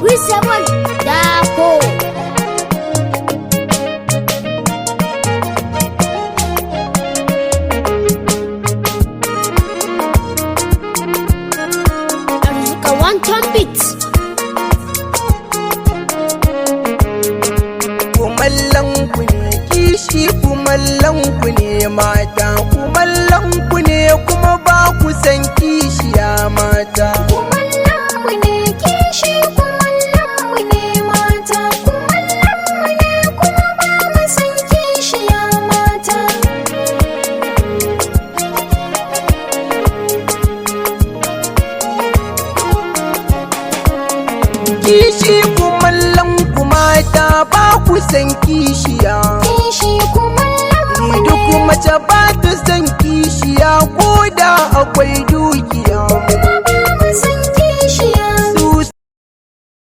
Reseven Dako. Arzuka One Trumpet. Kumallon ku ne kishi, kumallon ku ne mata, kumallon ku ne kuma ba ku san kishiya mata. Kumallonmu ne kishi, kumallonmu ne mata, kumallonmu ne kuma ba mu san kishiya mata. Kishi, kumallon ku mata, ba ku san kishiya. Kishi kumallonmu ne. Duk mace ba ta san kishiya ko da akwai dukiya. Kuma ba